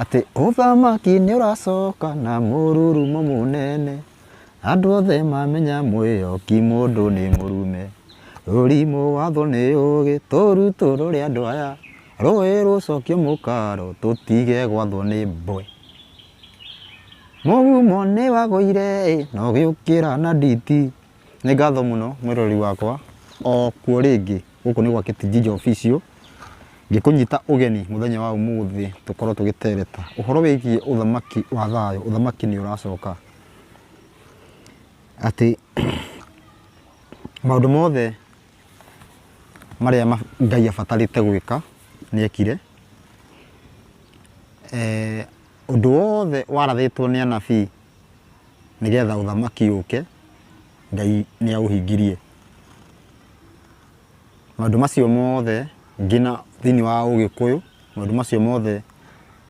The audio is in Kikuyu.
Atĩ ũthamaki nĩ ũracoka na mũrurumo mũnene, andũ othe mamenya mwĩoki mũndũ nĩ mũrume. Rũrimũ wathwo nĩ ũgĩ tũrutũrũre andũ aya, rũĩ rũcokio mũkaro tũtige gwathwo nĩ mbwe. Mũgumo nĩ wagũire ĩ na ũgĩũkĩra na nditi. Nĩ ngatho mũno mwĩroreri wakwa o kuo rĩngĩ gũkũ nĩ gwa Kĩtijija Official. Ngĩkũnyita ũgeni mũthenya wa ũmũthĩ tũkorwo tũgĩtereta ũhoro wĩgiĩ ũthamaki wa thayũ, ũthamaki nĩ ũracoka. Atĩ maũndũ mothe marĩa Ngai abatarĩte gwĩka nĩ ekire. Ũndũ wothe warathĩtwo nĩ anabii nĩgetha ũthamaki ũke, Ngai nĩ aũhingirie. Maũndũ macio mothe nginya thĩinĩ wa ũgĩkũyũ, maũndũ macio mothe